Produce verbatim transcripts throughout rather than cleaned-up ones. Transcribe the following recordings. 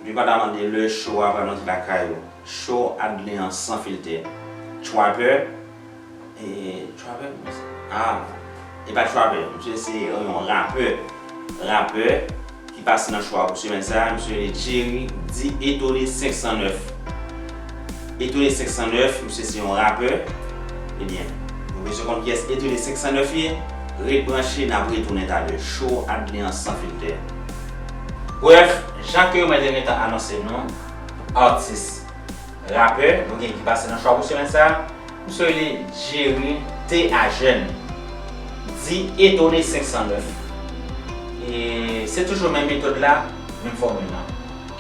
Depi m ta mande lè show a pral rantre lakay ou. Show Adley an san filtè. Trapper. E, Trapper? Ah, e pa Trapper. Misye se yon rapè. Rapè ki pase nan show a pou semèn sa a. Misye rele Jerry, di Etone senk san nèf. Etone senk san nèf, misye se yon rapè. Ebyen, nou bezwen konn kiyès Etone senk san nèf ye? Ret branche, n ap retounen talè. Show Adley an san filtè. Brèf, jan ke mwen te gentan anonse nou, atis, rapè, nou gen ki pase nan show a pou semèn sa a, misye rele Jerry T A Jeune, di Etone senk san nèf. E se toujou menm metòd la, menm fòmil la.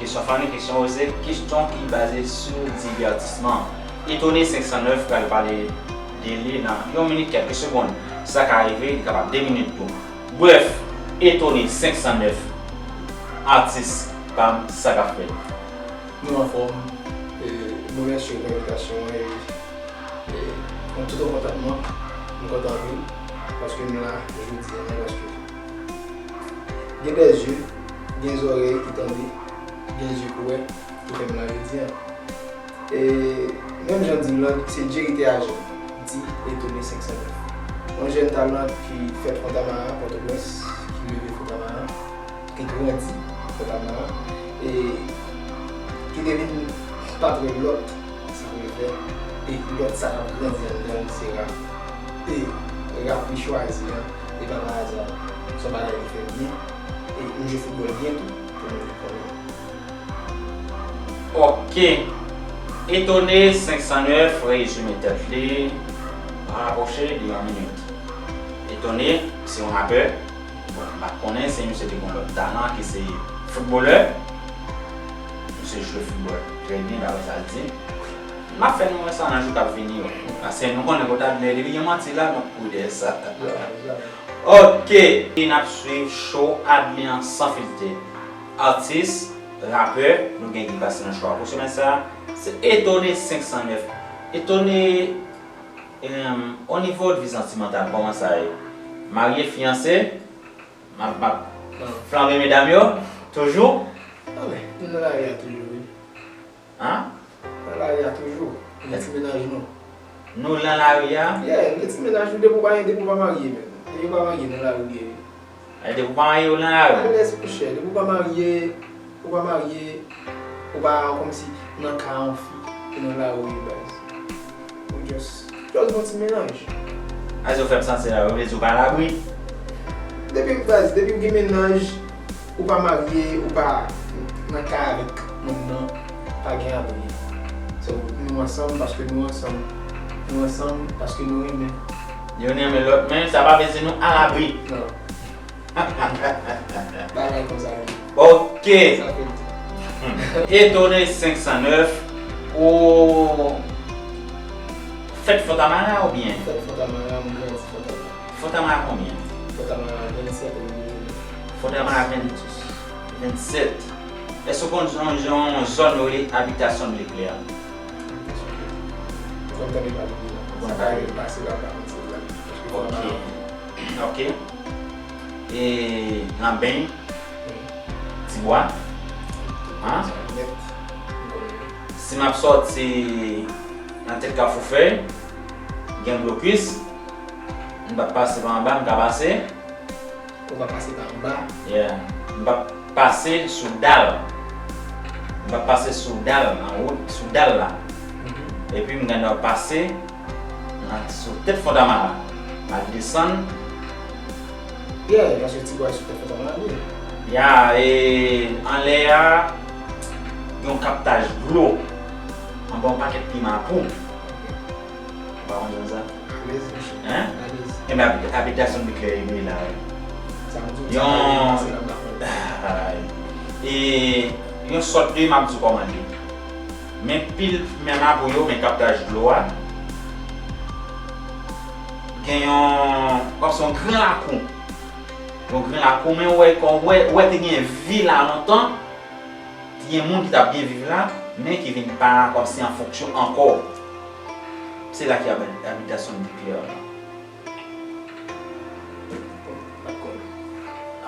Kesyon fani, kesyon poze, kesyon ki baze sou divètisman. Etone senk san nèf pral pale de li nan yon minit, kèlke segonn. Sa ka rive, li kapab de minit tou. Brèf, Etone senk san nèf, atis pa m, sa k ap fèt? Nou anfòm, e, nou remèsye w pou envitasyon an, e, e, an tout kontantman, nou kontan anpil, paske nou la jodi a, paske gen dèzye, gen zòrèy ki tande, gen zye ki wè, ki fè m la jodi a. E, menm jan di m lan, se Jerry T A Jeune, di Etone senk san nèf. Yon jèn talan ki fèt Fontamara, Pòtoprens, ki leve Fontamara, ki grandi Fontamara, e ki te vin pa twò lòt, si pou l fè, e lòt sa k ap grandi anndan l, se rap. E rap li chwazi an, e pa pa aza, se yon bagay li fè byen, e m jwe foutbòl byen tou, pou moun ki konnen. Ok. Etone senk san nèf rezime tèt li, rapwoche li yon minit. Etone se yon rapè. Bon, m pa t konnen si misye te gen yon lòt talan ki se foutbolè. Misye jwe foutbòl trè byen, daprè sa l di. M ap fè nou wè sa nan jou k ap vini yo. Paske nou konnen kote Adley li gen manti la, m ap kouri dèyè sa. Ok, e n ap swiv show Adley an san filtè. Atis, rapè, nou gen ki pase nan show a pou semèn sa a, se Etone senk san nèf. Etone, em, o nivo de vi santimantal, kòman sa ye? Marye, fiyanse, m ap, m ap flanbe medam yo, toujou? Anben, nou nan lari a toujou, wi. An? Nan lari a toujou. Gen ti mennaj nou. Nou nan lari a? Yeah, gen ti mennaj nou depi w pa, depi w pa marye menm. Depi w pa marye nan lari w ye. Ay, depi w pa marye w nan lari. Alèz monchè, depi w pa marye, ou pa marye, ou pa kòmsi nan ka yon fi, ou nan lari w ye baz. Ou just, just gon ti mennaj. Sa w fè m santi la, ou vle di ou pa alabri? Depi, baz, depi w gen mennaj, ou pa marye, ou pa nan kay avèk moun nan, pa gen abri. So, nou ansanm paske nou ansanm. Nou ansanm paske nou renmen. Youn renmen lòt, men sa pa vle di nou alabri. Non. Bagay konsa ye. Ok. Sa fèt. Etone senk san nèf, ou fèt Fontamara oubyen? Fèt Fontamara, m grandi Fontamara. Fontamara konbyen? Fontamara vennsèt, Fontamara venn-, vennsèt. Èske w konn yon, yon zòn yo rele Abitasyon Leklè? Ou konn tande pale de la. Ou konn tande. Sa ka rive pase la, pa konn se la. Ok. Ok. E nan Beny, Tibwa. An? Si m ap sòti nan tèt Kafou Fèy, gen Blokis, m p ap pase pa anba, m ka pase. Ou pa pase pa anba? Yeah. M p ap pase sou dal. M p ap pase sou dal, nan wout, sou dal la. Mhm. Epi m gentan pase nan, sou tèt Fontamara. M ap desann. Yeah, paske Tibwa sou tèt Fontamara li ye. Ya, e anlè a, gen yon kaptaj dlo. Anba yon pakèt pi mapou. Ou pa konn zòn sa? Alèz, monchè. Hein? Alèz. Enben, abi-, Abitasyon Leklè e la wi. Sa m di w, yon, sa pa gen, se la m pa konn. Ay. E yon sòt de, m ap di w kòman l ye. Men pil, men mapou yo, men kaptaj dlo a. Gen yon, kòmsi yon gran lakou. Yon gran lakou, men ou wè, kon, ou wè, ou wè te gen vi la lontan. Te gen moun ki t ap byen viv la, men ki vin pa kòmsi an fonksyon ankò. Se la ki abi-, Abitasyon Leklè la.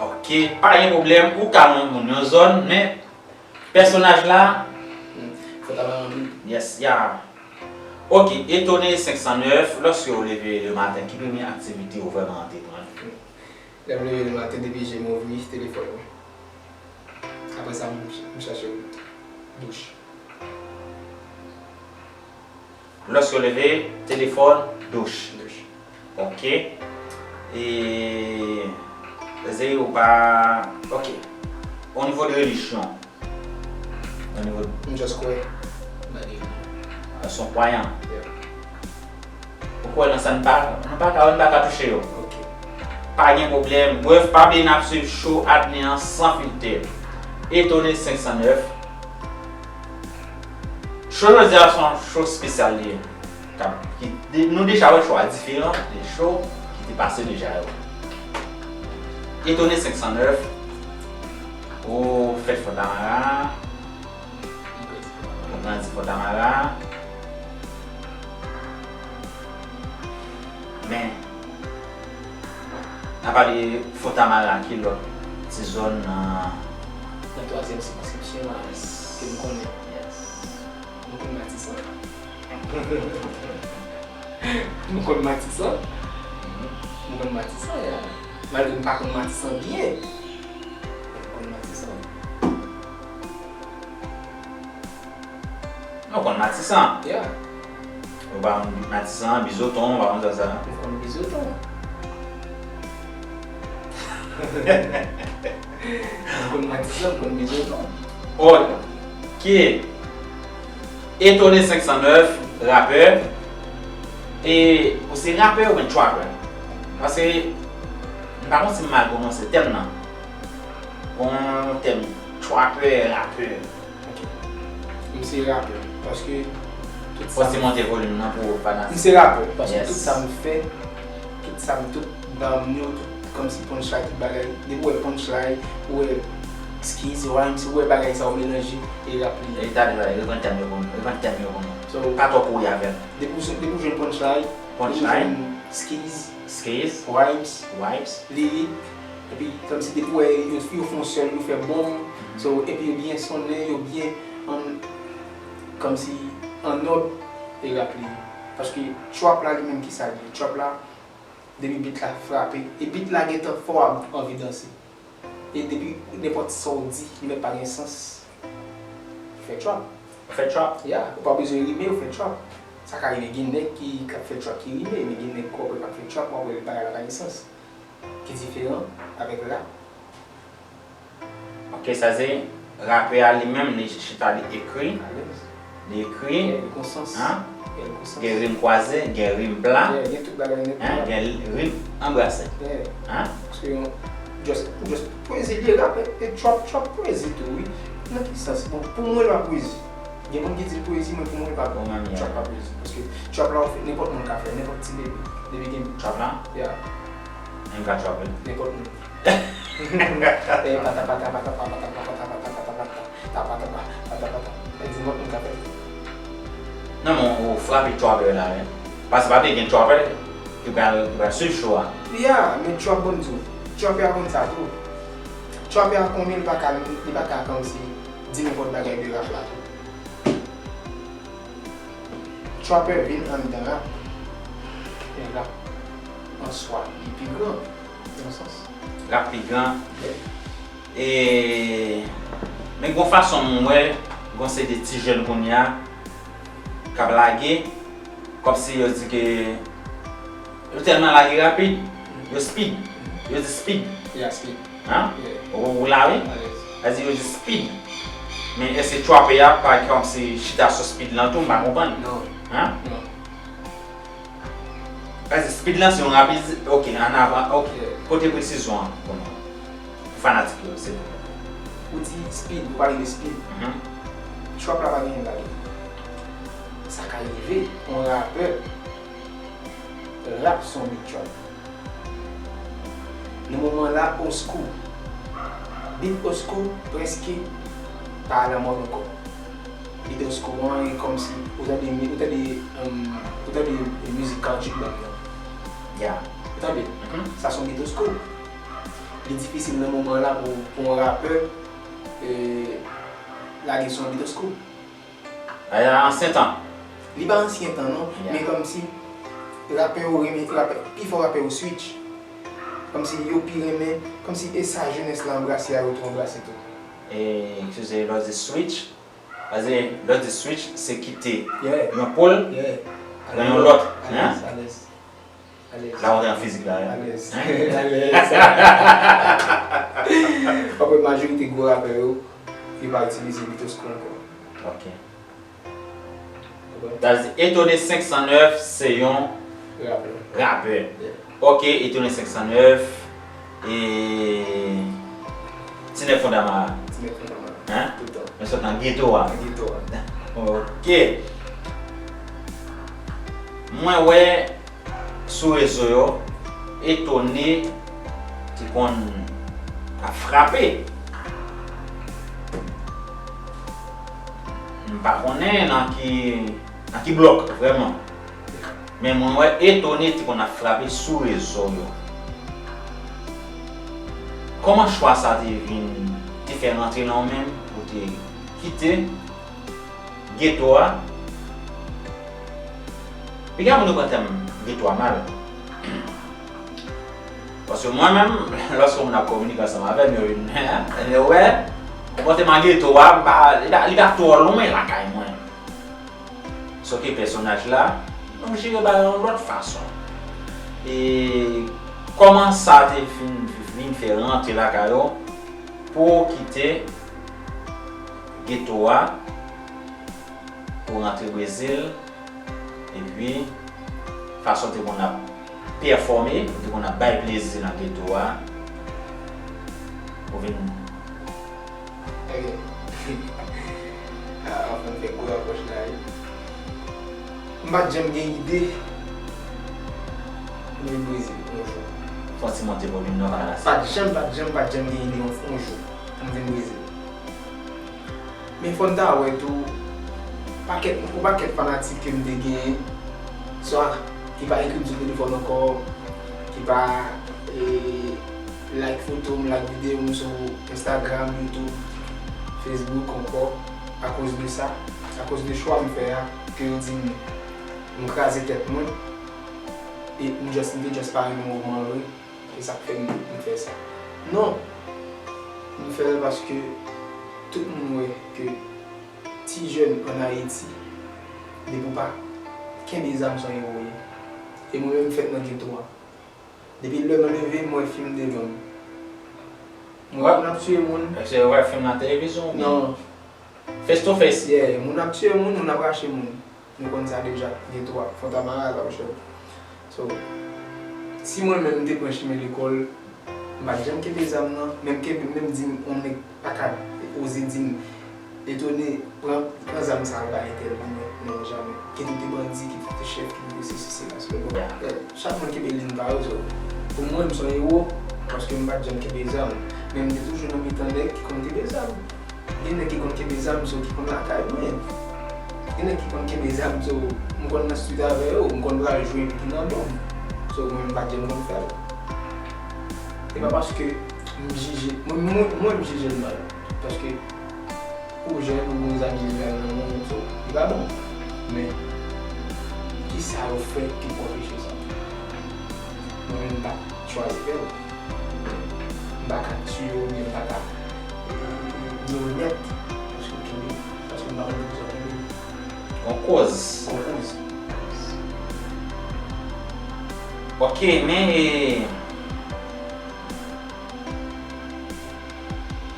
Ok, pa gen pwoblèm, ou ka lwen moun yon zòn, men Pèsonaj la, Fò ta ba anvi. Yes, ya. Ok, Etone senk san nèf, lòske w leve le maten, ki premye aktivite w vrèman antreprann? Lè m leve le maten, depi je m ouvri, telefòn mwen. Apre sa, m, m chache wout. Douch. Lòske w leve, telefòn, douch. Douch. Ok. E, Zeri ou pa, ok. O nivo de relijyon, o nivo M just kwè. Bagay. Ou se yon kwayan. Yeah. Ou kwè nan sa n pa, nou pa ka, nou pa ka touche yo. Ok. Pa gen pwoblèm. Brèf, pa bliye n ap swiv show Adni an san filtè. Etone senk san nèf. Show jodi a se yon show espesyal li ye. K ap, ki, de, nou deja wè show a diferan de show ki te pase deja yo. Etone senk san nèf. Ou fèt Fontamara. Ou grandi Fontamara. Men, apa de Fontamara, ki lòt ti zòn nan Nan twazyèm sikonskripsyon an ke m konnen. M konn Matisan. M konn Matisan. M konn Matisan, ya. Malgre m pa konn Matisan byen. Men m konn Matisan. Nou konn Matisan. Yeah. Ou pa konn Matisan, Bizoton, ou pa konn sa sa. M konn Bizoton. M konn Matisan, m konn Bizoton. Ok. Etone senk san nèf, rapè. E ou se rapè oubyen trapper? Paske m pa konn si m mal pwononse tèm nan. Gon tèm trapper, rapè. M se rapè. Paske tout Fò sa ti monte volim nan pou fanatik. M se rapè. Paske Yes. Tout sa m fè, tout sa m, tout bam yo, tout kòmsi punchline, tout bagay. Depi w wè punchline, ou wè skills, rhymes, ou wè bagay sa yo melanje, e rap li ye. E ta de reprann tèm yo pou mwen. Reprann tèm yo pou mwen. So, Pa twò kouri avè l. Depi w, depi w jwenn punchline, depi w Punchline. Jwenn skills, Skills, rhymes, vibes. Lirik, epi kòmsi depi w wè yo, yo fè yon sèl, yo fè bon, so, epi yo byen sonnen, yo byen, um, kòmsi an nòd, e rap li. Paske trap la li menm ki sa li ye? Trap la, depi beat la frape, e beat la gentan fè w ap anvi danse. E depi nenpòt sa w di, li mèt pa gen sans, fè trap. Fè trap. Ya, ou pa bezwen rime, ou fè trap. Sa ka rive, gen nèg ki, k ap fè trap ki rime, men gen nèg k ap fè trap, w ap wè bagay la pa gen sans. Ki diferan avèk rap. Ok, sa se rapè a li menm, li chita, li ekri. Alèz. Li ekri. Gen konsans. Hein? Gen konsans. Gen rim kwaze, gen rim pla. Yeah, gen tout bagay nèt. Hein? Gen rim anbrase. Yeah. Hein? Paske yon, just, just pwezi li rap, e trap, trap pwezi tou, wi. Nan ki sans? Bon, pou mwen, li pa pwezi. Gen moun ki di l pwezi, men pou mwen, li pa, Bon, mami, trap pa pwezi. Paske trap la, ou fè, nenpòt moun ka fè, nenpòt ti bebe. Depi gen, Trap la? Yeah. M ka trap, wi. Nenpòt moun. Eh, pata, pata, pata, pata, pata, pata, pata, pata, pata, pata, pata, pata, pata, pata. Nenpòt moun ka fè. Non, men ou frape trapper la, wi. Paske pa vle gen trapper ki pral, ki pral swiv show a. Ya, men trap, bon, di w. Trapper a konn sa tou. Trapper a konnen li pa ka, li pa ka kòmsi di nenpòt bagay de rap la tou. Trapper vin anndan rap. Men rap an swa, li pi gran, nan sans. Rap pi gran. Yeah. E, men gon fason m wè, gon seri de ti jèn kounye a k ap lage, kòmsi yo di ke yo tèlman lage rapid, yo speed. Yo di speed. Yeah, speed. Hein? Yeah. Ou, ou la, wi? Alèz. Sa di yo di speed. Men èske trapper a pa kòmsi chita sou speed lan tou, m pa konprann. Non. Hein? Non. Sa di speed lan se yon rapid, ok, an avan, ok. Yeah. Pote presizyon an pou nou. Pou fanatik yo, silvouplè. Ou di speed, ou pale de speed. Mhm. Trap la pa genyen ladan. Sa ka rive, yon rapè, rap se yon beat trap. Nan moman la, old school. Beat old school prèske pa alamòd ankò. Beat old school an, e kòmsi, ou tande, ou tande, um, ou tande mizik Kendrick Lamar nan. Ya. Ou tande? Mhm. Sa se yon beat old school. Li difisil nan moman la pou, pou yon rapè, e, Lage sou yon Beatles kou. Aya ansyen tan. Li pa ansyen tan non, men kòmsi rapè yo renmen, rapè, pifò rapè yo switch. Kòmsi yo pi renmen, kòmsi e sa jenès la anbrase a yo tou anbrase tou. E, eskize, lè w di switch, paske lè w di switch, se kite yon pòl, pran yon lòt. Hein? Alèz. La w antre nan fizik la. Hein? Alèz. Alèz. Anpil majorite gwo rapè yo, yo pa itilize Beatles kou ankò. Ok. Sa vle di Etone senk san nèf se yon Rapè. Rapè. Ok, Etone senk san nèf e Tinèg Fondama. Tinèg Fondama. Hein? Toutan. Men sot nan geto a. Geto a. Ok. Mwen wè sou rezo yo, Etone te konn ap frape. M pa konnen nan ki, nan ki blòk, vrèman. Men mwen wè Etone te konn ap frape sou rezo yo. Kòman chwa sa te vin, te fè rantre nan w menm pou te kite geto a? Piga moun yo pran tèm geto a mal. Paske mwen menm, lòske moun ap kominike ansanm avè m, yo vin, yo wè konpòteman geto a, m pa, li pa, li pa twò lwen lakay mwen. Soke pèsonaj la, m jere bagay yon lòt fason. E kòman sa te vin, vin fè rantre lakay ou pou w kite geto a, pou w rantre Brezil, epi fason w te konn ap pèfòme, ou te konn ap bay plezi nan geto a, ou vin Ok. Ah, anfen, m fè gwo rapwòch la, wi. M pa t janm gen ide pou m vin Brezil, yon jou. Fò w ti monte volim nan, pa la. Pa t janm, pa t janm, pa t janm gen ide yon, yon jou pou m vin Brezil. Men fò n ta wè tou, pakèt, yon pakèt fanatik ke m te genyen, swa ki pa ekri m sou telefòn ankò, ki pa, e, like foto m, like videyo m sou Instagram, YouTube, Facebook ankò, akoz de sa, akoz de chwa m fè a, ke yo di m, m kraze tèt mwen, e m just, m te just pa renmen mouvman an vre, e sa k fè m, m fè sa. Non, m fè l paske tout moun wè ke ti jèn ann Ayiti, depi w pa kenbe zam, se yon ewo w ye. E mwen menm, m fèt nan geto a. Depi lè m leve, m wè fim devan m. M wè moun ap tiye moun. Èske w wè fim nan televizyon oubyen? Non. Face to face? Yeah, moun ap tiye moun, moun ap rache moun. Nou konn sa deja, geto a, Fontamara la, monchè. So, si mwen menm m te pran chimen lekòl, m pa t janm kenbe zam nan, menm kenbe, menm di m, yon nèg pa ka oze di m, Etone, pran, pran zam sa al ba entèl pou mwen. Non, jamè. Kit ou te bandi, kit ou te chèf, kit ou te sesi, sela, sela. Bon, chak moun kenbe liy pa yo, so, pou mwen, m se yon ewo, paske m pa t janm kenbe zam. Men m te toujou nan mitan nèg ki konn kenbe zam. Gen nèg ki konn kenbe zam, so, ki konn lakay mwen. Gen nèg ki konn kenbe zam, so, m konn nan street avè yo, m konn pral jwe epi ki nan dòm. So, mwen, m pa t janm konn fè l. E pa paske m jije, mwen, mwen, mwen, m jije l mal. Paske ou jèn, ou gon zam ilegal nan men w, so, li pa bon. Men, kisa yo fè ki pou anpeche sa? Mwen menm, m pa t chwazi fè l. M pa ka tiye w, oubyen m pa ka, m, m, m onèt, paske m kenbe, paske m pa konn poukisa w kenbe. Gon koz. Gon koz. Ok, men, e,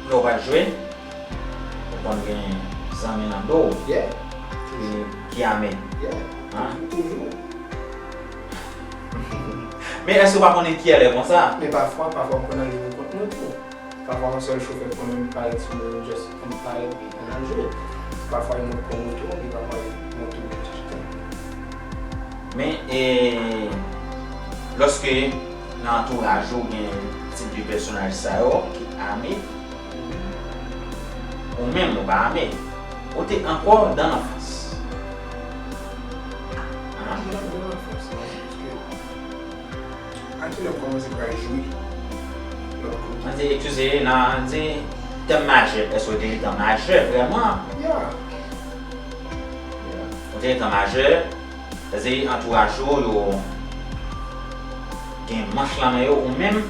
lè w pa t jwe, ou konn gen zanmi nan do w ki, ki ame. Men èske w pa konnen kiyè lè konsa? Men pafwa, pafwa m konn ale pou kont mwen tou. Pafwa yon sèl chofè k konnen m parèt sou mwen, just pou m parèt, ann al jwe. Pafwa yo monte pran moto, epi pafwa yo monte ou menm chèche tèt. Men, e, lòske nan antouraj ou gen tip de pèsonaj sa yo ki ame, ou menm ou pa ame, ou te ankò dan lanfans? An? Dan lanfans, non, paske A kilè m kòmanse pral jwe lòt kote? Ann di, eskize, nan, ann di, Tan majè, èske w te gentan majè vrèman? Ya. Ou te gentan majè, sètadi antouraj ou yo gen manch lan men yo, ou menm,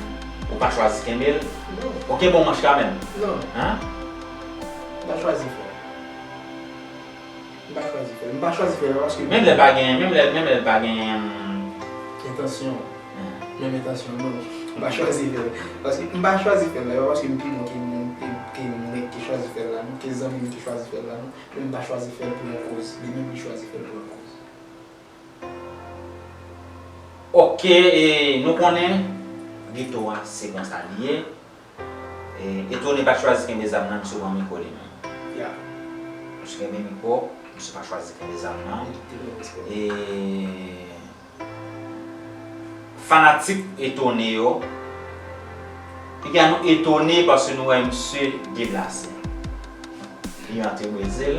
ou pa chwazi kenbe l? Non. Ou kenbe yon manch kanmenm? Non. Hein? M pa chwazi fè l. M pa chwazi fè l. M pa chwazi fè l paske. Menm lè pa gen, menm lè, menm lè pa gen. Entansyon. Menm entansyon, non. M pa chwazi fè l. Paske m pa chwazi fè l la, e pa paske m pi bon ke moun, ke, ke nèg ki chwazi fè l la, non, ke zanmi m ki chwazi fè l la, non. Men m pa chwazi fè l pou yon koz. Li menm li chwazi fè l pou yon koz. Ok, e nou konnen geto a se konsa li ye. E, Etone pa t chwazi kenbe zam nan, misye pran mikwo li menm. Ya. Misye kenbe mikwo, misye pa chwazi kenbe zam nan. E fanatik Etone yo, piga nou etone paske nou wè misye deplase. Li antre Brezil.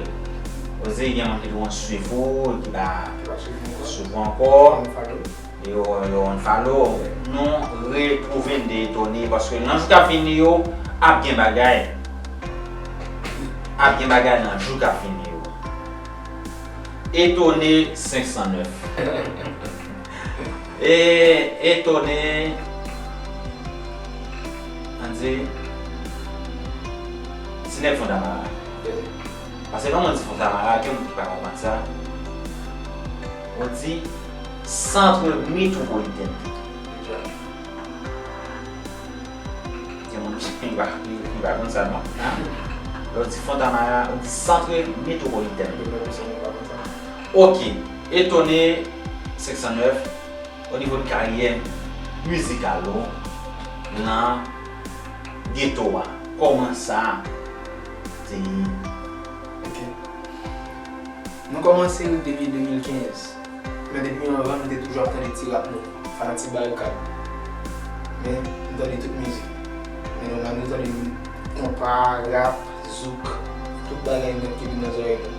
Oze gen moun ki te konn swiv ou, ki pa swiv ou ankò. Yo, yo unfollow. Nou retwouve n de Etone paske nan jou k ap vini yo, ap gen bagay. Ap gen bagay nan jou k ap vini yo. Etone senk san nèf. E, Etone, ann di, ti nèg Fontamara. Paske lè mwen di Fontamara, gen moun ki pa konprann sa. Ou di centre métropolitain. Gen moun ki pa, ki, ki pa konn sa non. Hein? Lè w di Fontamara, ou di centre métropolitain. Ok. Etone senk san nèf, o nivo de karyè mizikal ou nan geto a, kòman sa te ye? Ok. Nou kòmanse l depi de mil kenz. Men depi anvan, nou te toujou ap tande ti rap nou, fanatik Barikad. Men, nou tande tout mizik. Men nou, nou tande konpa, rap, zouk, tout bagay nèt ki vin nan zòrèy nou.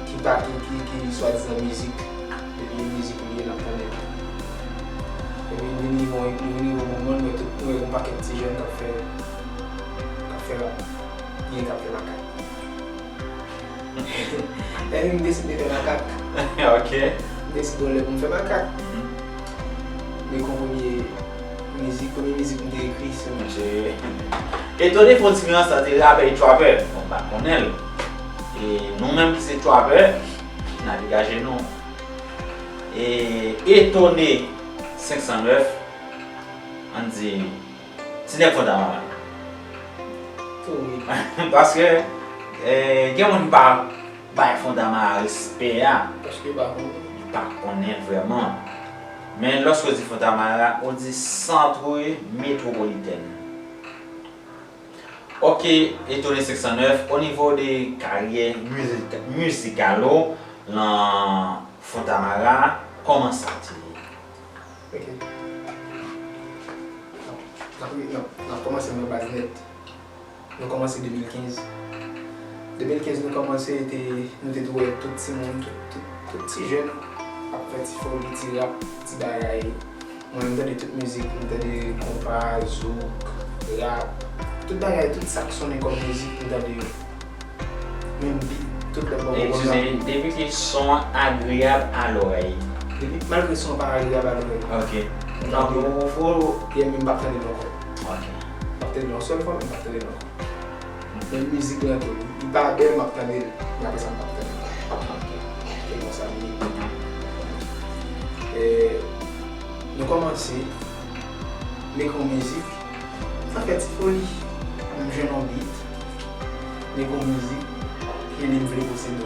Ki pa, ki, ki, ki swadizan mizik, depi mizik li ye, n ap tande l. Epi, nou vin rive yon, nou vin rive yon moman, nou wè tout, nou wè yon pakèt ti jèn k ap fè, k ap fè rap, gen k ap fè makak. Epi m deside fè makak. Ok. M deside yon lè pou m fè makak. M ekri yon premye mizik, premye mizik m te ekri se yon. Etone fè yon diferans ant rapè e trapper. Bon, m pa konnen l. E nou menm ki se trapper, n a degaje nou. E Etone senk san nèf, ann di, ti nèg Fontamara. Tou wi. Paske, eh, gen moun ki pa bay Fontamara respè a. Paske yo pa konnen. Yo pa konnen vrèman. Men lòske w di Fontamara, ou di centre métropolitain. Ok, Etone senk san nèf, o nivo de karyè mizik-, mizikal ou nan Fontamara, kòman sa te ye? Ok. N ap, n ap, n ap kòmanse nan baz nèt. Nou kòmanse de mil kenz. De mil kenz nou kòmanse, te, nou te tou wè tout timoun, tout, tout, tout ti jèn ap fè ti foli, ti rap, ti bagay. Mwen, m tande tout mizik, m tande konpa, zouk, rap, tout bagay, tout sa k sonnen kòm mizik, m tande yo. Menm beat, tout lè m pran. Eskize, depi ke son an agreyab a lòrèy. Depi, malgre son an pa agreyab a lòrèy. Ok. M tande yo. Tankou, Yeah, men m p ap tande l ankò. Ok. M p ap tande l yon sèl fwa, men m p ap tande l ankò. Men mizik lan tou, li pa bèl, m ap tande l. Men apre sa, m p ap tande l. Se konsa li ye. E, nou kòmanse, m ekri yon mizik, m fè ti foli. M jwenn yon beat, m ekri yon mizik, epi m vle posede w.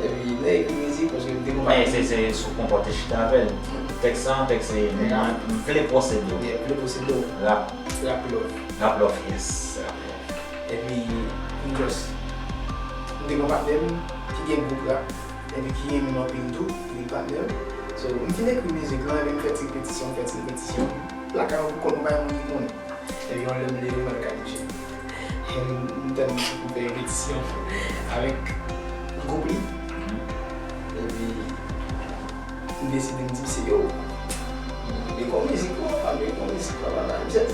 Epi, m ekri mizik, paske m te konn. Men se, se sou konpòte chita avè l. Tèks lan, tèks se, mwen, m vle posede w. Yeah, m vle posede w. Rap. Rap love. Rap love, yes. Rap love. Epi, m just, m te gen yon patnè m ki gen gwoup rap, epi ki renmen m anpil tou, li patnè m. So, m fin ekri mizik lan, epi m fè ti repetisyon, m fè ti repetisyon. Lakay mwen pou kont mwen, pa gen moun ki konnen. Epi, yon lè m leve, m al kay mouche. M, m tande m fè repetisyon avèk gwoup li. Epi, m deside, m di, "Misye, yo, m vle fè mizik, non, m vle fè mizik, non, non, non." Misye di,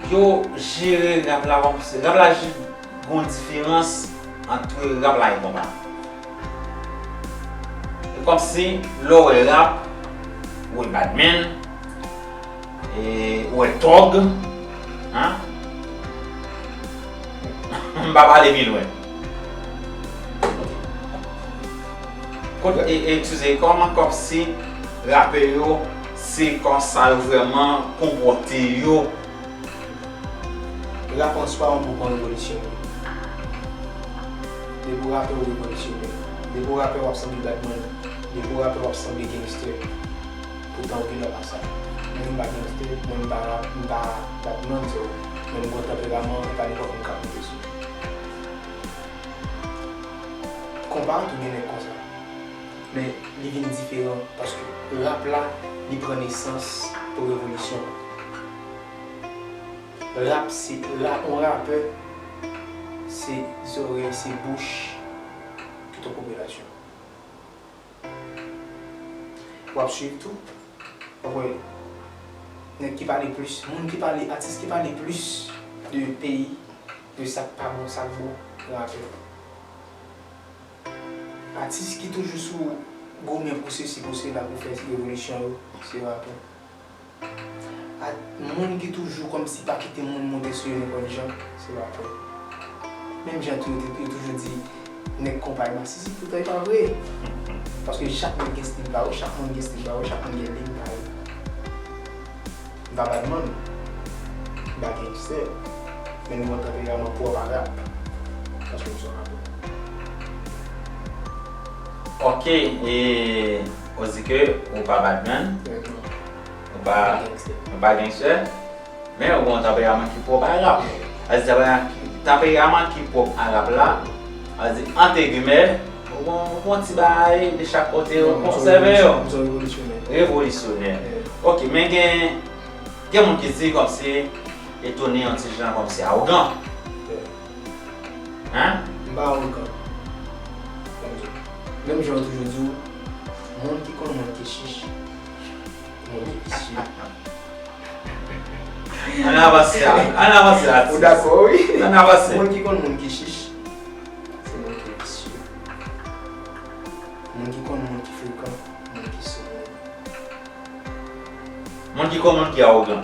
Yo jere rap la kòmsi rap la gen yon diferans ant rap la e konpa. E kòmsi lè w wè rap, ou wè Badman, e, ou wè Tòg, hein? M pa pale pi lwen. Kot, e, e, eskize, kòman kòmsi rapè yo, se konsa yo vrèman konpòte yo? Rap an swa yon mouvman revolisyonè. Depi w rapè, w revolisyonè. Depi w rapè, w ap sanble Badman. Depi w rapè, w ap sanble gangster. Poutan ou genlè pa sa. Mwen menm m pa gangster, mwen menm m pa rap, m pa Badman, so, mwen menm m gon tanperaman, e pa nenpòt moun k ap monte sou mwen. Konpa tou gen nèg konsa. Men li vin diferan paske rap la, li pran nesans pou revolisyon. Rap se, rap, yon rapè, se zòrèy, se bouch tout yon popilasyon. W ap swiv tou. W ap wè nèg ki pale plis, moun ki pale, atis ki pale plis de peyi, de sa k pa bon, sa k bon, rapè. Atis ki toujou sou goumen pou sesi, pou sela, pou fè revolisyon yo, se rapè. Ak moun ki toujou kòmsi pa kite moun monte sou yo nenpòt jan, se rapè. Menm jan tou yo te, yo toujou di nèg konpa e masisi, poutan e pa vre. Paske chak nèg gen stil pa yo, chak moun gen stil pa yo, chak moun gen liy pa yo. M pa Badman, m pa gangster, men m gon tanperaman pwòp a rap. Paske m se yon rapè. Ok, e, ou di ke ou pa Badman, ou pa, ou pa gangster, men ou gon tanperaman ki pwòp a rap. Sa di tanperaman ki, tanperaman ki pwòp a rap la, sa di, entre guillemets, ou gon, ou gon ti bagay de chak kote, ou konsève yo. Revolisyonè. Ok, men gen, gen moun ki di kòmsi, etone yon ti jan kòmsi awogan. Hein? M pa awogan. Menm jan yo toujou di w, moun ki konn moun ki chich, moun ki visye. Ann avanse la, ann avanse la. Ou dakò, wi? Ann avanse. Moun ki konn moun ki chich, se moun ki visye. Moun ki konn moun ki frekan, moun ki soumoun. Moun ki konn moun ki awogan.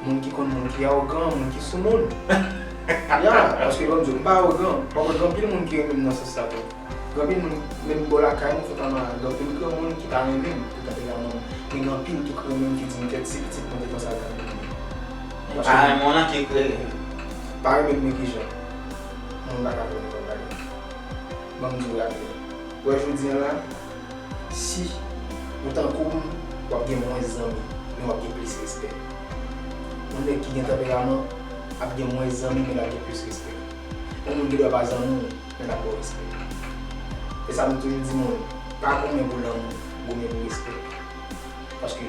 Moun ki konn moun ki awogan, moun ki soumoun. Ya, paske ban m di w, m pa awogan. Bon, gen anpil moun ki renmen m nan sans sa tou. Gen anpil moun, menm bò lakay mwen, fè pa malad. Gen anpil granmoun ki pa renmen m pou tanperaman m. Men gen anpil tou ki renmen m, ki di m tèt se pitit mwen te konsa l ta renmen m. Pa renmen w nan ki, pa renmen m, men kijan? Moun pa ka fè nenpòt bagay. Ban m di w la byen. Wè jodi a la, si ou tankou m, w ap gen mwens zanmi, men w ap gen plis respè. Yon nèg ki gen tanperaman ap gen mwens zanmi, men l ap gen plis respè. Yon moun gen dwa pa zanmi w, men l ap ba w respè. E sa m toujou di moun, pa goumen pou lanmou, goumen pou respè. Paske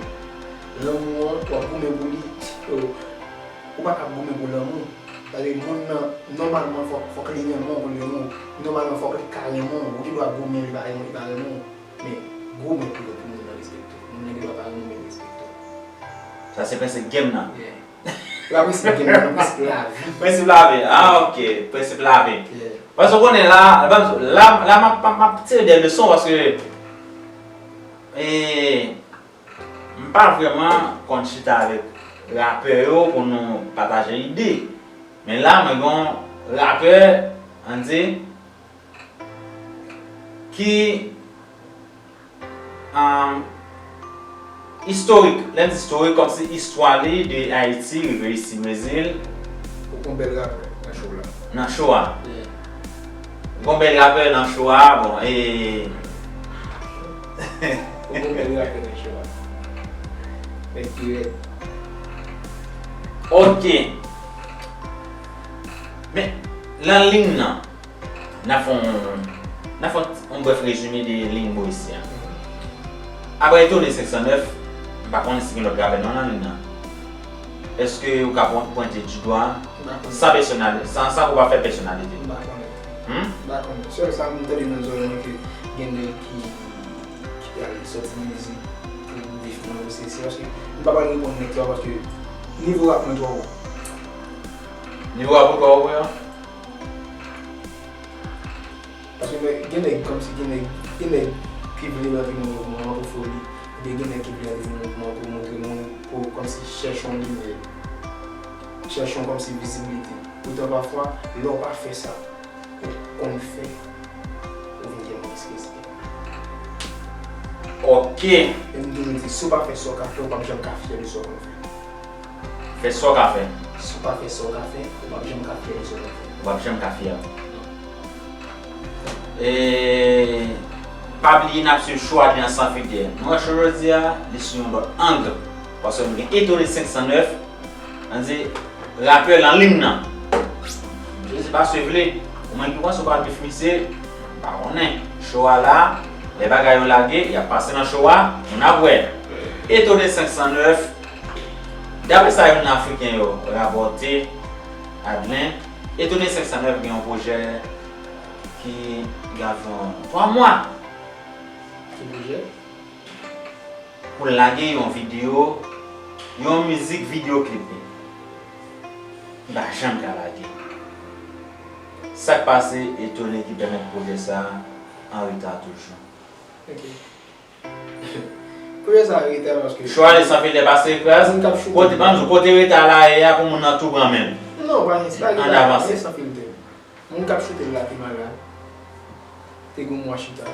lanmou an, w ap goumen pou li, ou pa ka ap goumen pou lanmou. Sa vle di moun nan, nòmalman, fòk, fòk li renmen w pou l renmen w. Nòmalman, fòk li ka renmen w. Ou gen dwa goumen, li pa renmen, li pa renmen w. Men, goumen pou, pou moun nan respekte w. Moun nan gen dwa pa renmen w, men l respekte w. Sa se prensip game nan. Yeah. Se pa prensip game nan, non, prensip lavi. Prensip lavi. Ah, ok. Prensip lavi. Yeah. Paske w konnen la, la, la, la, m ap, m ap, m ap tire de leson paske, eh, m pa vrèman konn chita avèk rapè yo pou nou pataje ide. Men la, mwen gen yon rapè, ann di, ki, um, istorik. Lè m di istorik, kòmsi istwa li de Ayiti rive isi Brezil. Ou gon bèl rapè nan show la. Nan show a. Yeah. Gon bèl rapè nan show a, bon, e. Ou gon bèl rapè nan show a. Nèg ki rèd. Ok. Men, nan liy nan, n a fè yon, n a fè yon, yon brèf rezime de liy Morisyen an. Apre Etone senk san nèf, m pa konnen si gen lòt rapè non nan liy nan. Èske ou ka pwen-, pwente du dwa san pèsonal-, san, san pou pa fè pèsonalite? M pa konnen. Hmm? M pa konnen. Sèl sa m tande nan zòrèy mwen ke gen nèg ki, ki pral sòti mizik pou bif mwen, se, se paske m pa pral reponn nèg sa yo paske nivo rap mwen twò wo. Nivo a pou twa ou wè an? Paske gen nèg kòmsi gen nèg gen nèg ki vle rantre nan mouvman an pou foli, ebyen gen nèg ki vle rantre nan mouvman an pou montre moun, pou kòmsi chèche yon limyè, chèche yon kòmsi vizibilite. Poutan pafwa, lè w pa fè sa, ou konn fè, ou vin gen move respè. Ok. E m toujou di, si w pa fè sa w ka fè, ou p ap janm ka fyè de sa w konn fè. Fè sa w ka fè. Si w pa fè sa w ka fè, ou p ap janm ka fyè de sa w konn fè. Ou p ap janm ka fyè. E, pa bliye n ap swiv cho Adlin an san filtè. Nou wè cho jodi a, li sou yon lòt ang. Paske nou gen Etone senk san nèf, ann di, rapè lan lim nan. Jezi pa swiv li. Ou menm ki panse w pral bif misye, m pa konnen. Cho a la, lè bagay yo lage, y ap pase nan cho a, moun ap wè. Etone senk san nèf, daprè sa youn nan Afriken yo rapòte, Adlin, Etone senk san nèf gen yon pwojè ki gen anviwon twa mwa. Ki pwojè? Pou l lage yon videyo, yon mizik videyo klip li. Li pa janm ka lage. Sa k pase Etone ki pèmèt pwojè sa an reta toujou? Ok. Pwojè sa an reta paske cho Adlin san filtè pase kraz. Moun k ap choute kote, ban m di w, kote reta la ye a pou moun nan tou pran men l. Non, pa gen, pa gen, ann avanse. Pa gen san filtè. Moun k ap choute l la te malad. Te gen yon mwa chita.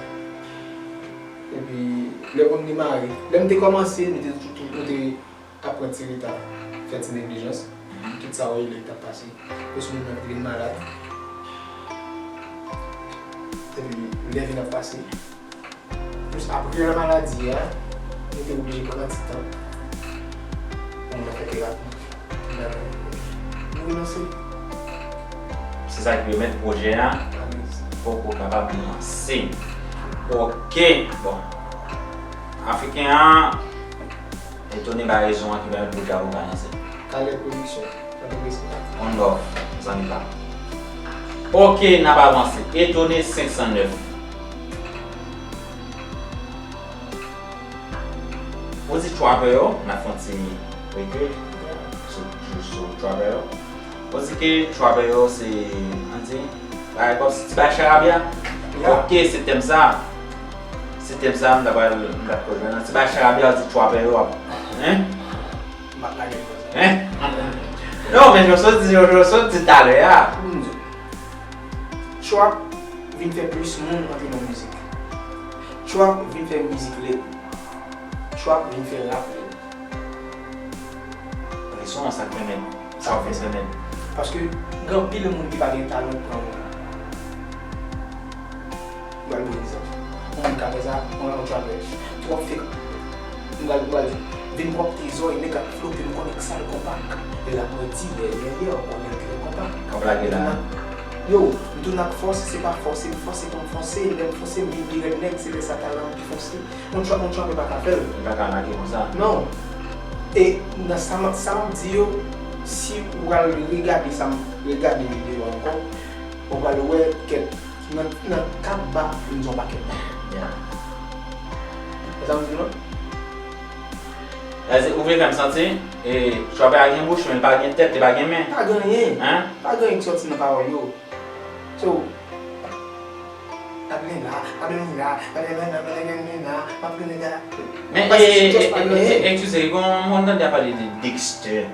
Epi, lè moun demare, lè m te kòmanse, nou te, nou te ap pran ti reta, fè ti neglijans. Tout sa w wè yo t ap pase. Plis moun nan te vin malad. Epi, lè vin ap pase. Plis apre maladi a, nou te oblije pran ti tan pou nou fè terapi. Nou renonse. Se sa ki pèmèt pwojè a poko kapab lanse. Ok, bon. Afriken an, Etone bay rezon an ki pèmèt pwojè a poko ka lanse. Kalè Production, Kalè Production. One love, zanmi pa m. Ok, n ap avanse. Etone senk san nèf. Ou di trapper yo, n ap fè yon ti rekil sou, sou, sou trapper yo. Ou di ke trapper yo se, ann di, bagay kòmsi ti bagay charabya. Ya. Ok, se tèm sa. Se tèm sa, m ta pral, m ta pral jwenn nan ti bagay charabya, ou di trapper yo ap, hein? M ap lage l konsa. Hein? Non, men yo sot di, yo sot di talè a. Pou m di w. Trap vin fè plis moun antre nan mizik. Trap vin fè mizik lèd. Trap vin fè rap lèd. Rezon an sa k pèmèt, sa k pèmèt. Paske gen anpil moun ki pa gen talan k pran moun. M pral ba w egzanp. Yon moun ka fè sa, yon, yon trapper. Twòp fake. M pral, m pral di, vin pran trezò, nèg ap flote, m konnen k sal konpa. Lè l ap mwen di, yè, yè, yè, ou konnen l trè konpa. K ap lage la. Yo, m tounen ak fòse, se pa fòse, m fòse pou m fonse, lè m fonse, m vin pi rèd nèt, se lè sa talan an pi fonse. Yon trap, yon trapper pa ka fè l. Li pa ka lage konsa. Non. E nan sa m, sa m ap di yo, si ou pral regade sa m, regade videyo a ankò, ou pral wè kèk nan, nan kat ba, m di yon pakèt. Yeah. E sa m di non? Sa vle di, ou vle fè m santi, e, trapper a gen bouch, men l pa gen tèt, li pa gen men. Pa gen anyen. Hein? Pa gen anyen ki sòti nan pawòl yo. So, Adelina, Adelina, Adelina, Adelina, Adelina, m ap tounen la. Men, e, e, e, e, eskize, gon, mwen tande a pale de Dexter.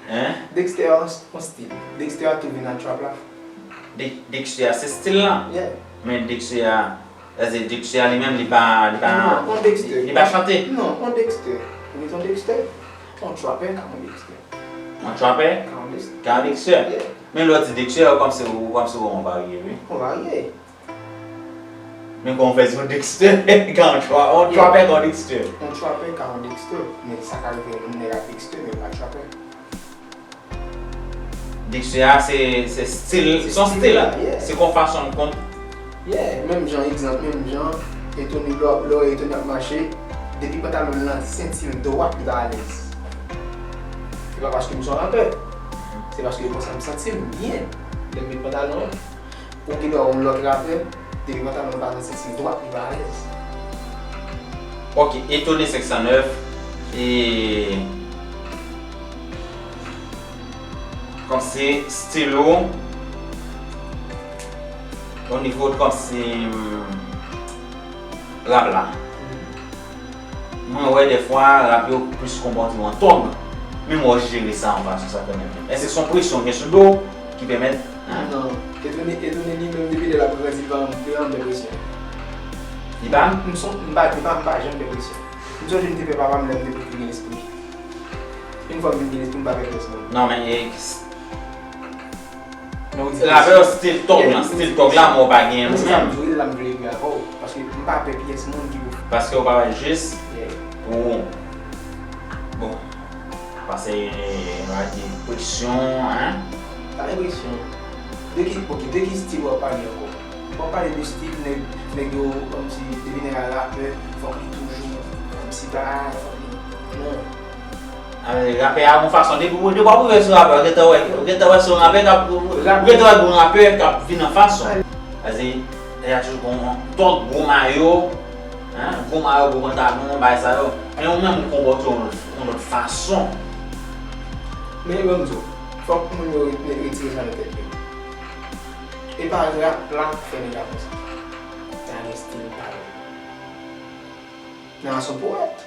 Hein? Dexter, yon, yon stil. Dexter a tou vin nan trap la. De-, Dexter a se stil la. Yeah. Men Dexter a, sa vle di Dexter a li menm, li pa, li pa, non, yon Dexter, li pa chante. Non, yon Dexter. Ou met yon Dexter? Yon trapper ka yon Dexter. Yon trapper? Ka yon Dexter. Ka yon Dexter. Yeah. Men lè w di Dexter, ou kòmsi, ou kòmsi ou yon varye, wi. Yon varye. Men kòman w fè di yon Dexter, ka yon tra-, yon trapper ka yon Dexter? Yon trapper ka yon Dexter, men sa ka rive yon nèg ap Dexter, men l pa trapper. Dexter a, se, se stil, se yon stil, yeah. Se yon fason l konn. Yeah, menm jan, egzanp, menm jan, Etone, lè w, lè w wè Etone ap mache, depi pantalon l nan senti l dwat, li pa alèz. Se pa paske m se yon rapè. Se paske konsa m santi m byen lè m met pantalon an. Ou gen dwa wè yon lòt rapè, depi pantalon l pa nan senti l dwat, li pa alèz. Ok, Etone senk san nèf, e, Kòmsi stil ou, o nivo kòmsi rap la. Mwen wè dèfwa rap yo plis konpòte w an tòg. Men mwen jere sa yon fason sa kanmenm. Èske se yon presyon gen sou do w ki pèmèt? Non. Etone, Etone li menm depi lè l ap grandi, li pa janm pè presyon. Li pa? M, m son, m pa, li pa, m pa janm pè presyon. M sonje m te pè papa m lè m te poko gen lespri. Yon fwa m vin gen lespri, m pa pè pèsonn. Non, men e, rapè yo stil tòg lan, stil tòg la, men w pa gen menm. Sa m di w, la m vle ekri avè w. Paske m pa pè pyès moun ki pou. Paske w pa wè jis pou ou. Bon. Pase, nou a di presyon, hein? Pa gen presyon. De ki, ok, de ki stil w ap pale ankò? W ap pale de stil nèg, nèg yo kòmsi depi nèg la rapè, fòk li toujou kòmsi bay, fòk li, non. A, rapè a gon fason, depi, depi w ap rive sou rapè, ou gentan wè, ou gentan wè se yon rapè k ap, ou gentan wè gon rapè k ap vin an fason. Pase, y a toujou gon tòg, gwo mayo, hein, gwo mayo, gwo pantalon, bagay sa yo. Men ou menm ou konpòte w yon lòt, yon lòt fason. Men ban m di w, fòk moun yo re-, retire sa nan tèt yo. E pa rap la k fè nèg la konsa. Sa gen stil pa yo. Nan se yon powèt.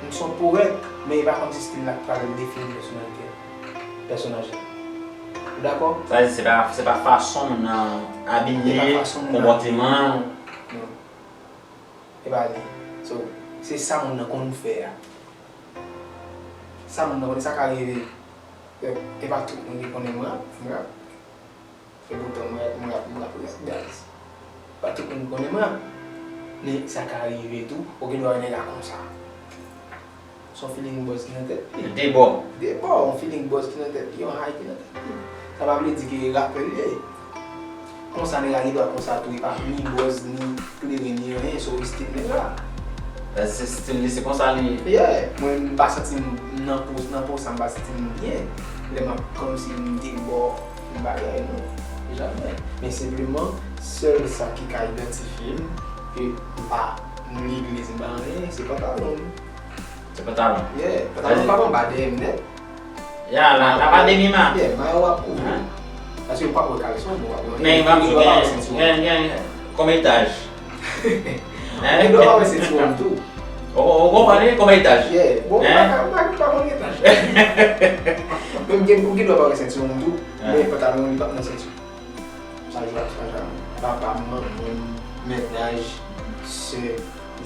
M se yon powèt, men e pa kòmsi stil la k pral defini pèsonalite pèsonaj la. Ou dakò? Sa vle di se pa, se pa fason moun nan abiye, konpòteman l. Non. E pa li. So, se sa moun nan konn fè a. Sa moun nan konn, sa ka rive. E, e pa tout moun ki konnen m rap, m rap. E poutan m rap, m rap, m rap, rap, guys. Pa tout moun ki konnen m rap. Men sa ka rive tou, ou gen dwa wè nèg la konsa. Se yon feeling buzz ki nan tèt li. De bò. De bò, yon feeling buzz ki nan tèt li, yon high ki nan tèt li. Sa pa vle di ke rapè l ye. Konsa nèg la gen dwa konsa tou, li pa ni buzz, ni klere, ni anyen, so li stil nèg la. Paske se stil li, se konsa li ye. Yeah, mwen m pa santi m nan po, nan po sa m pa santi m byen. Lè m ap kòmsi m debò, m bagay, non. Jamè. Men senpleman, sèl sa ki ka idantifye m, ke m pa ni legliz, m pa anyen, se pantalon m. Se pantalon. Yeah, pantalon pa anba dèyè m nèt. Ya, la, la pa demi ma. Yeah, mayo w ap kouvri. Paske w p ap wè kaleson, w p ap wè anyen. Men, m ap di w, gen, gen, gen, konbyen etaj? Hein? Ou gen dwa pa wè sentiwon m tou. Ou, ou konprann li, konbyen etaj? Yeah, bon, m pa, m pa, m pa konn etaj. Men m gen, ou gen dwa pa wè sentiwon m tou, men pantalon li p ap nan senti. Sa jwa, sa jwa. Papa m, manman m, mennaj, sè,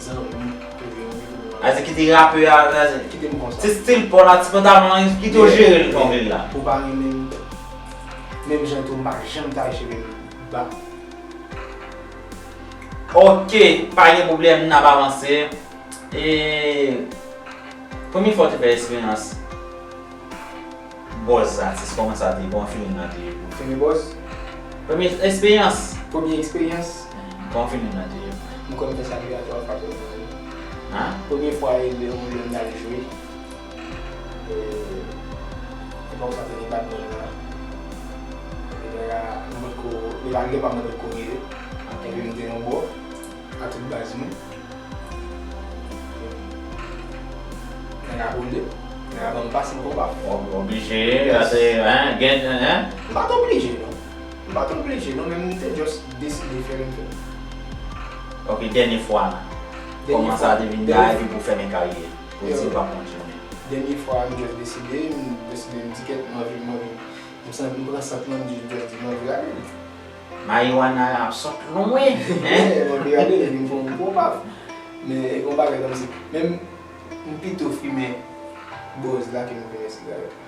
zanmi, toujou yon video. Ase kite rapè a, ase kite m konsa. Ti stil pa w la, ti pantalon an, kite w jere l jan w vle l la. Ou pa renmen m, menm jan tou, m pa janm taye cheve m ba. Ok, pa gen pwoblèm, n ap avanse. E, premye fwa w te fè eksperyans buzz atis, kòman sa te ye? Kòman feeling lan te ye pou ou? Premye buzz? Premye eksperyans. Premye eksperyans? Kòman feeling lan te ye pou ou? M kwè m fè sa de a twa fwa sèlman, wi. Hein? Premye fwa e lè yon lè m t al jwe. E, epòk sa te gen Batman la. E lè a, m potko, lè a, lè a m potko rive. Epi m te nan bò, a tout baz mwen. Nèg la boule, nèg la ban m pase m konba. Ob-, oblije, la se, hein, gen, hein? M pa t oblije, non. M pa t oblije, non, men m te just deside fè l, m fè l. Ok, dènye fwa la. Kòman sa te vin la epi pou fèmen karyè? Pou di w p ap kontinye. Dènye fwa, m just deside, m deside, m di kèt, m anvi, m anvi. M san-, m pran sant mwen, m di, m just di, m anvi rale l. Marijuana ap sot lwen, hein? Yeah, m anvi rale l, epi m fè yon gwo paf. Men, e gon bagay kòmsi, men m, m pito fimen buzz la ke m fimen sigarèt la.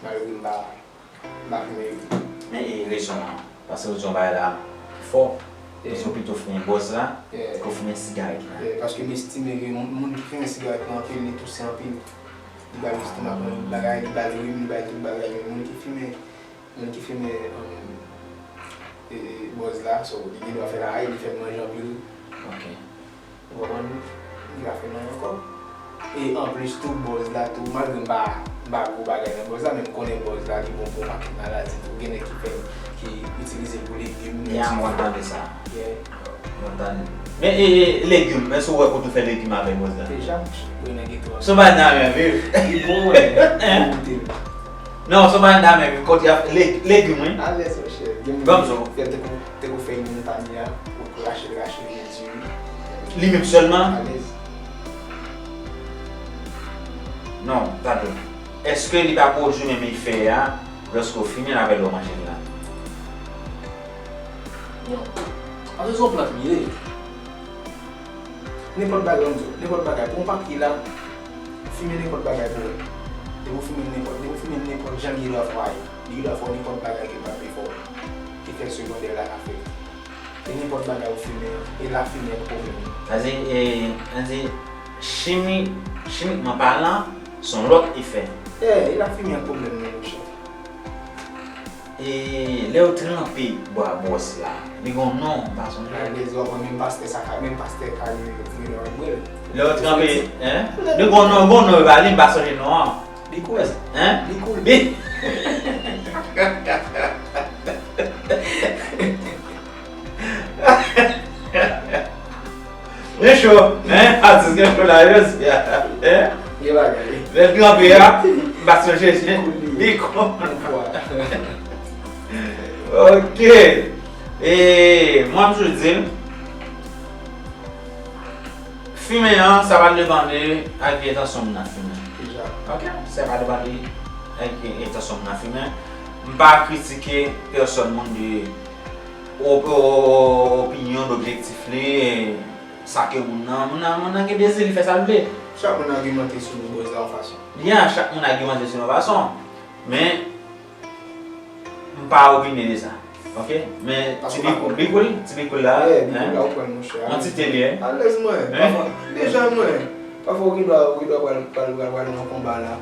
Malgre m pa, m pa fimen yo. Men e rezon an, paske ou di yon bagay la fò, ou di ou pito fimen buzz la ke w fimen sigarèt la. Yeah, paske m estime ke moun, moun ki fimen sigarèt la anpil, li touse anpil. Li ba l lestomak mwen, li bagay, li ba l rim, li bay tout bagay, men moun ki fimen, moun ki fimen, um, e, e, buzz la, so, li gen dwa fè l a, li fè l manje anpil. Ok. Ou konprann? Li pa fè l anyen ankò. E anplis tou, buzz la tou, malgre m pa, m pa gwo bagay nan buzz la, men m konnen buzz la, li bon pou yon pakèt maladi tou. Gen nèg ki fè, ki itilize l pou legim, nèg ki fè. Ya, mwen tande sa. Yeah. Mwen tande. Men, e, e, legim, èske ou wè kote ou fè legim avèk buzz la? Deja, mwen nan geto a. Se yon bagay nan men, wi. Li bon, wi. Mwen goute l. Non, se pa nan men, kote y ap leg- legim, wi. Alèz, monchè. Gen moun ki fè l tankou, tankou fèy montanya, ou rache l, rache l, redui li. Li menm sèlman? Alèz. Non, tande. Èske li pa pwodui menm efè a lòske w fimen l avè lè w manje l la? Non. Paske se yon plant li ye. Nenpòt bagay, m di w, nenpòt bagay. Pou yon papye la, fimen nenpòt bagay pou wè. Depi w fimen nenpòt, depi w fimen nenpòt jan, li gen dwa fè w, li gen dwa fè w nenpòt bagay ke l pa vle fè w. Efè segondè la ka fèt. E nenpòt bagay ou fimen an, e lafimen an pwoblèm nan. Sa di, e, sa di, chimi, chimikman palan, se yon lòt efè. E, e lafimen an pwoblèm nan, monchè. E lè yo tranpe bwa bwòs la, li gon non, m pa sonje. Alèz, w ap wè menm pastè sa ka, menm pastè ka gen, gen dwa bwè l. Lè yo tranpe, en? Li gon non, gon non, yo ba li, m pa sonje non an. Bikoul. Hein? Bikoul. Bi- Gen cho, hein? Atis gen cho la, yo di a, hein? Gen bagay. Lè l tranpe a, m pa sonje, bikoul li ye. Bikoul. Ok. E, mwen, m toujou di l, fimen an, sa pa depande ak entansyon moun nan fimen. Deja. Ok? Sa pa depande ak entansyon moun nan fimen. M pa kritike pèsòn moun de o-, o-, opinyon, d objektif li, sa ke moun nan, moun nan, moun nan gen dezi, li fè sa l vle. Chak moun agimante sou bòz la yon fason. Ya, chak moun agimante sou yon fason. Men, m pa opine de sa. Ok? Men, ti bikoul, bikoul, ti bikoul la, hein? Yon ti te li, hein? Alèz mwen. Pafwa, deja mwen. Pafwa, ou gen dwa, ou gen dwa pral, pral, pral, pral nan yon konba la.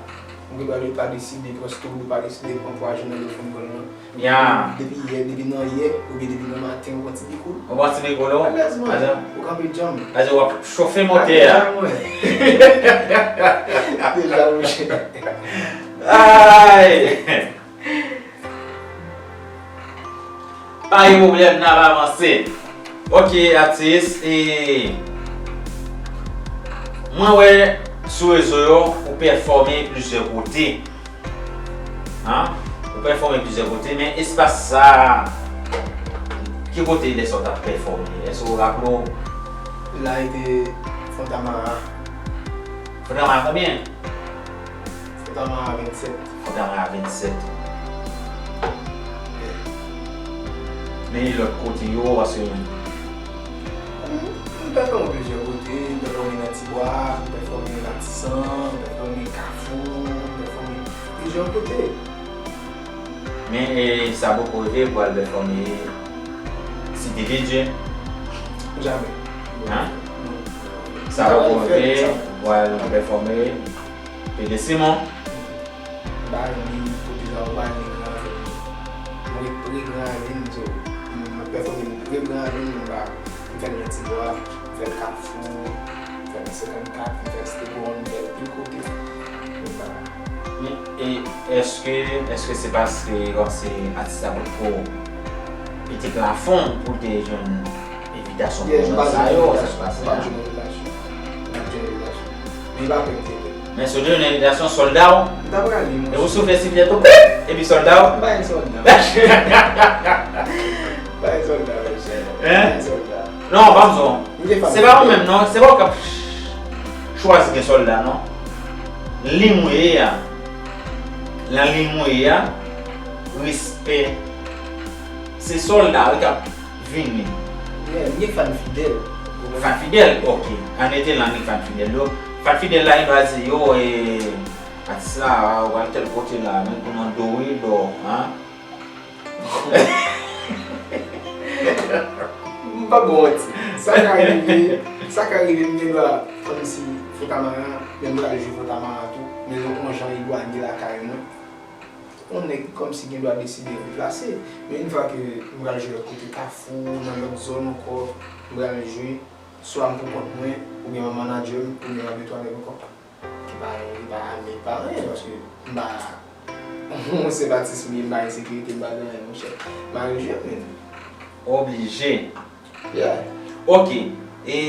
Ou gen dwa de pa deside pran stroke, ou pa deside pran pwa jan nan telefòn pran nan. Ya. Depi yè, depi nan yè, oubyen depi nan maten, ou pran ti bikoul. Ou pran ti bikoul, ou? Alèz mwen. Ou kanpe djanm. Sa di w ap chofe motè a. Deja mwen. Deja, monchè. Ay! Pa gen pwoblèm, n ap avanse. Ok, atis, e, mwen wè sou rezo yo, ou pèfòme plizyè kote. Hein? Ou pèfòme plizyè kote, men espas sa a, ki kote lè sa w t ap pèfòme? Èske w raple w? La e te Fontamara. Fontamara konbyen? Fontamara vennsèt. Fontamara vennsèt. Men e lòt kote yo, paske m, m pèfòme plizyè kote, m pèfòme nan Tibwa, m pèfòme Matisan, m pèfòme Kafou, m pèfòme plizyè kote. Men, e, sa poko rive pou al pèfòme Site de Dye? Jamè. Hein? Non. Sa poko rive pou al pèfòme Pede Simon. Bali, kote sa yo, Bali, Gran Ravin. Mwen pre Gran Ravin, so, m ap pèfòme pre Gran Ravin, m pa, m fè l nan Tibwa, m fè l Kafou, m fè l nan senkannkat, m fè l Site Kouwòn, m fè l tout kote. Men, e, èske, èske se paske, bon, se atis la potko pete plafon pou l te jwenn envitasyon pou jan sa yo, sa se pase a? M pa t jwenn envitasyon. M pa t jwenn envitasyon. Men pa pè m te fè. Men si w te jwenn envitasyon, sòlda w? M ta prale, monchè. E ou soufle siflèt ou, pip! Epi sòlda w? M pa yon sòlda. M pa yon sòlda, monchè. Hein? M pa yon sòlda. Non, pa bezwen. Se pa ou menm, non. Se pa ou k ap ch-, chwazi gen sòlda, non. Liy mwen ye a. Nan liy mwen ye a, respè. Se sòlda, wi, k ap vini. Yeah, m gen fan fidèl. Fan fidèl? Ok. Ann rete la, m gen fan fidèl yo. Fan fidèl la, yo va di, yo, e, atis la, ou al tèl kote la, men kouman do wi, do, hein? M p ap ba w manti. Sa ka rive, sa ka rive, m gen dwa kòmsi Fontamara, men m pral jwe Fontamara tou, men yon jan elwanye lakay mwen. Yon nèg kòmsi gen dwa deside deplase. Men yon fwa ke m pral jwe lòt kote Kafou, nan lòt zòn ankò, m pral jwe, swa m pou kont mwen, oubyen m manadjè m, oubyen m ap gen twa nèg ankò. Ki pa, ki pa ame, ki pa anyen, paske m pa, yon senp atis m ye, m pa gen sekirite, m pa gen anyen, monchè. M a rejwenn, men. Oblije. Yeah. Ok. E,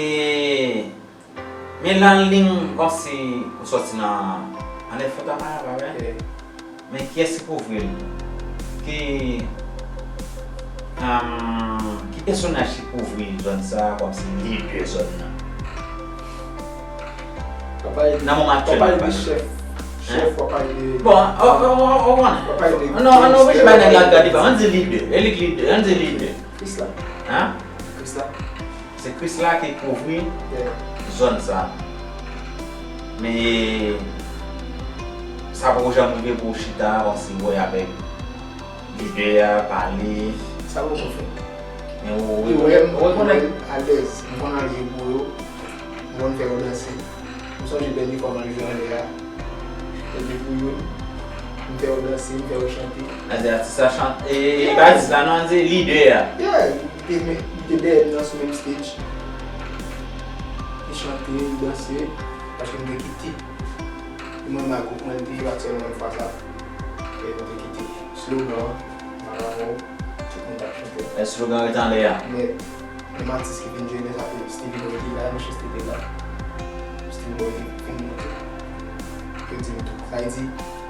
men nan liy kòmsi ou sòti nan, anlè Fontamara, pa vre? Yeah. Men kiyès ki kouvri l? Ki, um, ki pèsonaj ki kouvri zòn sa a kòmsi lidè zòn nan? Nan moman aktyèl la, w ap pale de chèf. Chèf, w ap pale de... Bon, w konnen. Non, ann oblije bay nèg la gade pa. Ann di lidè. E li k lidè. Ann di lidè. Krisla. Hein? Krisla. Se Krisla ki kouvri zòn sa. Men sa poko janm rive pou w chita kòmsi wè avèk lidè a, pale. Sa poko fèt. Men ou, ou, ou rekonèt. Alèz, m konn al jwe pou yo, m konn fè yo danse. M sonje dènye fwa m al jwe anlè a. Epi pou yo, m fè yo danse, m fè yo chante. Ann di atis la chante, e, e pa atis la non, ann di lidè a. Yeah, li te, li te dèyè m nan sou menm stage. Li chante, li danse, paske m te kite. Mwen, m ak gwoup mwen, li te jwe ak sèl mwen fwa sa. E nou te kite slogan an, m pa ka wè w, tout moun t ap chante. Slogan rete anlè a. Nèt. Menm atis ki vin jwe, men sa te Steven Roy ki la, Michel Steve la. Steven Roy te fin monte. Yo di m tou. Sa vle di,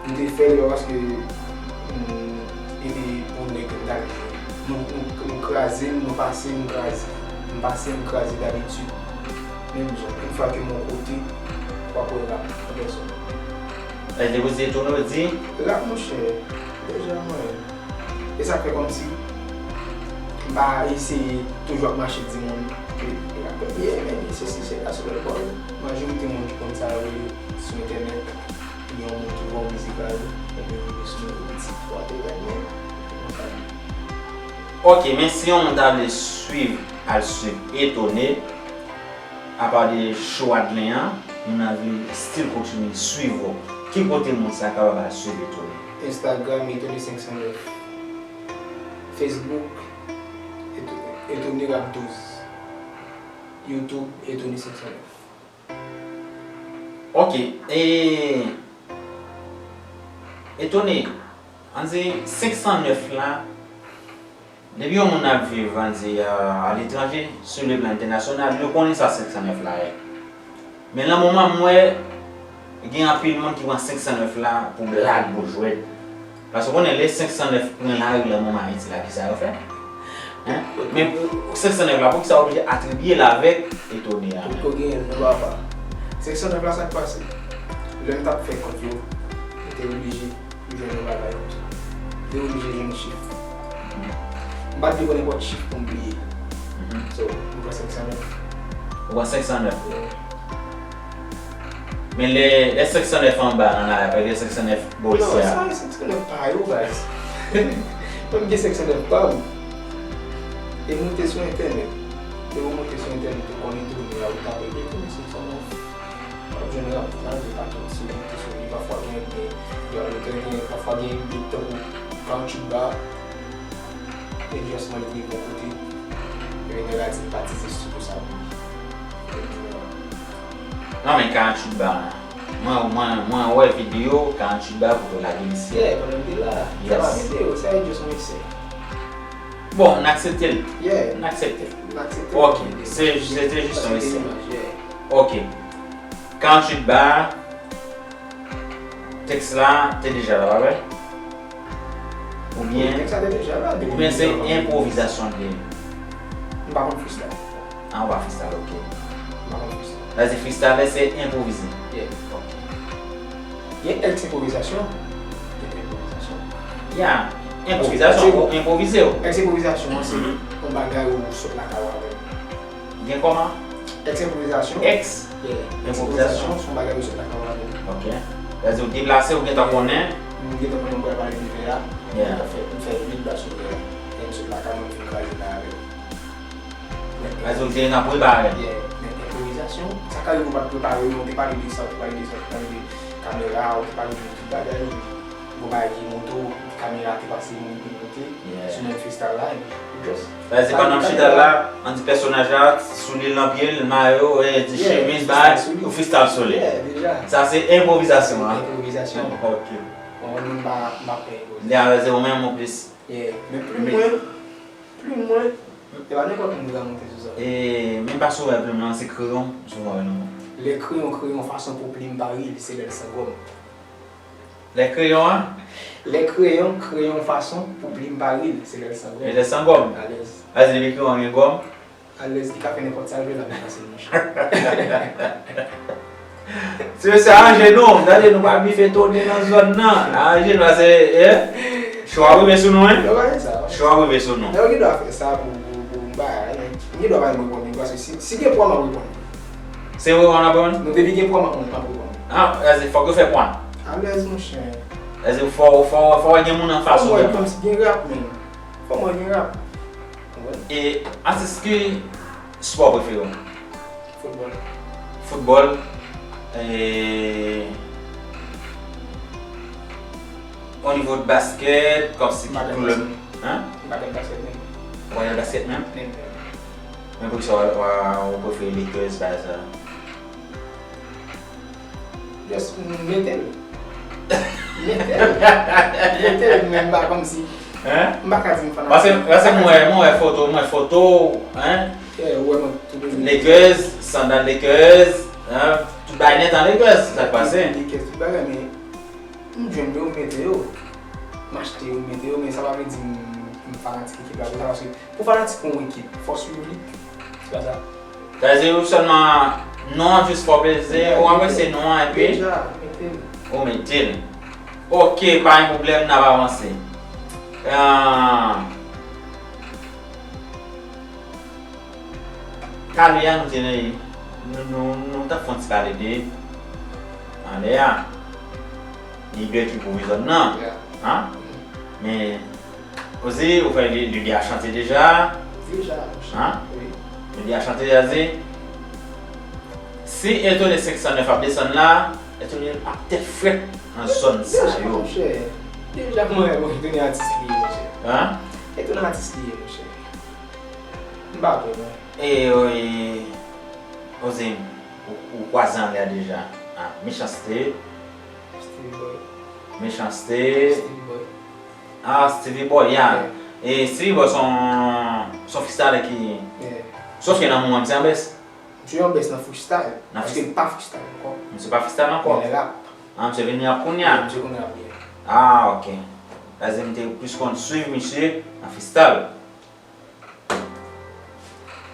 nou te fè l yo paske, mm, e te pou nèg yo t al jwe. Nou, nou, nou kraze l, nou pase, nou kraze. Nou pase, nou kraze dabitid. Menm jan, yon fwa ke m yon kote, w ap wè rap an pèsòn. Sa vle di, ou di Etone, ou di? Rap, monchè, deja mwen. E sa k fè kòmsi m pa eseye toujou ap mache di moun ke e ap pèdi, e men li sesi, sela, sou lòt bò. Majorite moun ki konn sa yo sou entènèt, gen yon moun ki ba w mizik la, yo, ebyen rive sou yon ti twa te gade, men, konsa. Ok, men si yon moun ta vle swiv, al swiv Etone, apa de show Adlen an, moun anvi still kontinye swiv ou, ki kote moun sa kapab al swiv Etone? Instagram, Etone senk san nèf. Facebook, Eto-, Etone Rap douz. YouTube, Etone senk san nèf. Ok, e, Etone, ann di senk san nèf la, depi yon moun ap viv, ann di, a, aletranje, sou le plan entènasyonal, yo konnen sa senk san nèf la ye. Men nan moman m wè, gen anpil moun ki pran senk san nèf la pou blag, pou jwèt. Paske w konnen lè senk san nèf pran lari nan moman Ayiti la, kisa yo fè? Hein? Men senk san nèf la, poukisa w oblije atribye l avèk Etone a? Tout ko genyen l, non, papa. Senk san nèf la, sa k pase? Lè m t ap fè kont yo, m te oblije jwenn yon bagay konsa. M te oblije jwenn chif. M pa t vle pran nenpòt chif pou m bliye. So, m pran senk san nèf. Ou pran senk san nèf? Yeah. Men lè, lè senk san nèf anba nan la, pa gen senk san nèf bò isi a. Non, sa, senk san nèf pa yo, baz. Mwen, m gen senk san nèf pa m. E moute sou entènèt. E ou moute sou entènèt, ou konnen tou, men ou tape, e konnen senk san nèf. W ap jwenn rap la, li pa tout se moute sou li, pafwa gen, gen, gen, gen, pafwa gen beat tankou Karantchitba, e just mwen li bon kote, e nèg la di m pa ti se studio sa pou li. Non, men Karantchitba, mwen, mwen, mwen wè videyo Karantchitba pou yo lage misye. Yeah, pandan m te la. Yes. Se pa videyo, se just yon esè. Bon, n aksepte l. Yeah. N aksepte l. N aksepte l. Ok, se, se te jis yon esè. Ok. Karantchitba, tèks la te deja la, pa vre? Oubyen, tèks la te deja la, oubyen se enpwovizasyon li ye? M pa konn freestyle. Ah, ou pa freestyle, ok. M pa konn freestyle. Sa vle di freestyle se enpwovize? Yeah. Ok. Gen ex enpwovizasyon, gen enpwovizasyon. Ya, enpwovizasyon, ou enpwovize w. Ex enpwovizasyon an se yon bagay ou sot lakay ou avè l. Gen kòman? Ex enpwovizasyon. Ex enpwovizasyon se yon bagay ou sot lakay ou avè l. Ok. Sa vle di ou deplase, ou gentan konnen. M gentan konnen m pral pale de vè a. Yeah. M fè, m fè uit bas sou vè a. E m sot lakay mwen, m fin kraze la avè l. Sa vle di ou te nan prepare. Yeah, men enpwovizasyon, sa ka rive ou pa t prepare, ou te pale de sa, ou te pale de sa, ou te pale de kamera, ou te pale de tout bagay, gon bagay ki monte, kamera te pase, moun te monte, sou menm freestyle la, epi ou just pale de bagay la. Sa vle di pandan m chita la, ann di pèsonaj la, soulye l nan pye l, mayo, e, ti chemiz, bagay, ou freestyle sou li. Yeah, deja. Sa se enpwovizasyon, an. Enpwovizasyon. Ok. Bon, mwen menm m pa, m pa fè enpwovizasyon. Li avè se ou menm ou plis. Yeah, men plim mwen, plim mwen, e pa nenpòt moun ki ka monte sou sa. E, men pa sou wè plim nan, se kreyon, sou wè non. Lè kreyon, kreyon fason pou plim pa ril, se lè l san gòm. Lè kreyon an? Lè kreyon, kreyon fason pou plim pa rid, se lè l san gòm. E lè san gòm? Alèz. Alèz, depi kreyon an gen gòm? Alèz, li ka fè nenpòt sa l vle la, men pase l monchè. Se mesye aranje nou, gade nou pa bife tonnen nan zòn nan. Aranje nou, se, eh? Cho a rive sou nou, en? Cho a rive sou nou. Lè yo gen dwa fè sa pou, pou, pou m bagay, men m gen dwa pa menm reponn li, paske si, si gen pwa m ap reponn li. Se reponn w ap reponn? Non, depi gen pwa m ap reponn, m ap reponn li. Ah, sa vle di fòk yo fè pwa. Alèz, monchè. Sa vle di fò, fò, fò gen moun anfas ou vrèman. Fò m wè kòmsi gen rap, men. Fò m wè gen rap. Konprann? E atis ki spò prefere w? Foutbòl. Foutbòl. E o nivo de baskèt, kòmsi ki koulè? Hein? M pa tande baskèt menm. Ou pa tande baskèt menm? Menm. Men poukisa w, w, w prefere Lakers, Barça? Just mete l. Mete l. Mete l, men m pa kòmsi. Hein? M pa ka di m fanatik. Paske, paske mwen wè, mwen wè foto, mwen wè foto, hein? Yeah, ou wè mwen tou de. Lakers, sandal Lakers, hein? Tout bagay nèt an Lakers, sa k pase? Lakers, tout bagay, men m jwenn yo, m mete yo. M achte yo, m mete yo, men sa pa vle di m, m fanatik ekip la konsa, paske pou fanatik yon ekip, fò w swiv li. Se pa sa? Sa vle di ou sèlman non an jis fè w plezi, ou apresye non an epi ou mete l. Ok, pa gen pwoblèm, n ap avanse. Ah, talè a nou te nan, nou, nou, nou t ap fè yon ti pale de anlè a. Lidè ki pwouve zòn nan. Hein? Men Ozi, ou fè li, li, li a chante deja. Deja, monchè. Hein? Wi. Li a chante deja, Ozi. Si Etone senk san nèf ap desann la, Etone ap tèt frèt nan zòn sa yo. Deja, monchè. Deja, mwen, mwen, Etone atis li ye, monchè. Hein? Etone atis li ye, monchè. M pa pè, non. E, e, Ozi, ou, ou kwaze anlè a deja. Ah, Mechanste. Stevie Boy. Mechanste. Stevie Boy. Ah, Stevie Boy, yeah. E Stevie Boy se yon, se yon freestyler ki... Sòf ke nan moman misye an bès. Misye an bès nan freestyle. Paske li pa freestyle ankò. Misye pa freestyle ankò? Li nan rap. Ah, misye vin rap kounye a? Wi, misye konn rap byen. Ah, ok. Sa vle di m te plis konn swiv misye nan freestyle.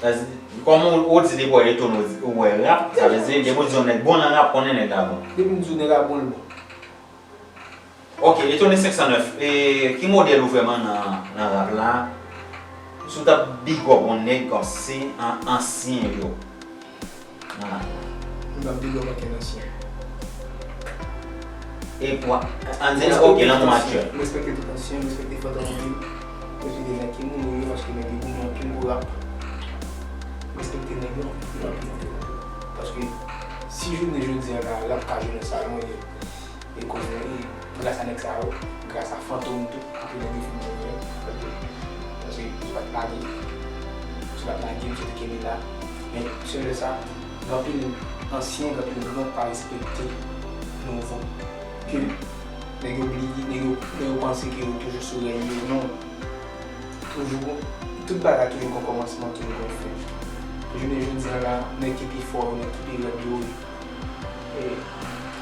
Sa vle di, kòm ou, ou di depi w wè Etone, ou wè rap, sa vle di, depi w di yon nèg bon nan rap, konnen nèg la bon. Depi m di yon nèg la bon, l bon. Ok, Etone senk san nèf, e, ki modèl ou vrèman nan, nan rap la? Si w t ap big up yon nèg kòmsi an ansyen yo nan rap la. M p ap big up okenn ansyen. E pou, ann di, ok, nan moman aktyèl. M respekte tout ansyen, m respekte Fantom anpil. M respekte nèg ki mouri yo, paske nèg yo goumen anpil pou rap. M respekte nèg yo anpil, anpil, anpil. Paske si jounen jodi a la, rap ka jwe nan salon, e, e koz mwen, e gras a nèg sa yo, gras a Fantom tou, anpil nèg yo fin mouri, paske misye pa t lage, misye pa t lage, misye te kenbe la. Men se lè sa, gen anpil ansyen, gen anpil gran pa respekte nouvo. Ke nèg yo bliye, nèg yo, nèg yo panse ke yo toujou sou rèy yo, non. Toujou, tout bagay toujou gon kòmansman, toujou gon fen. Jounen jodi a la, nèg ki pi fò yo, nèg ki pi rèd yo, e,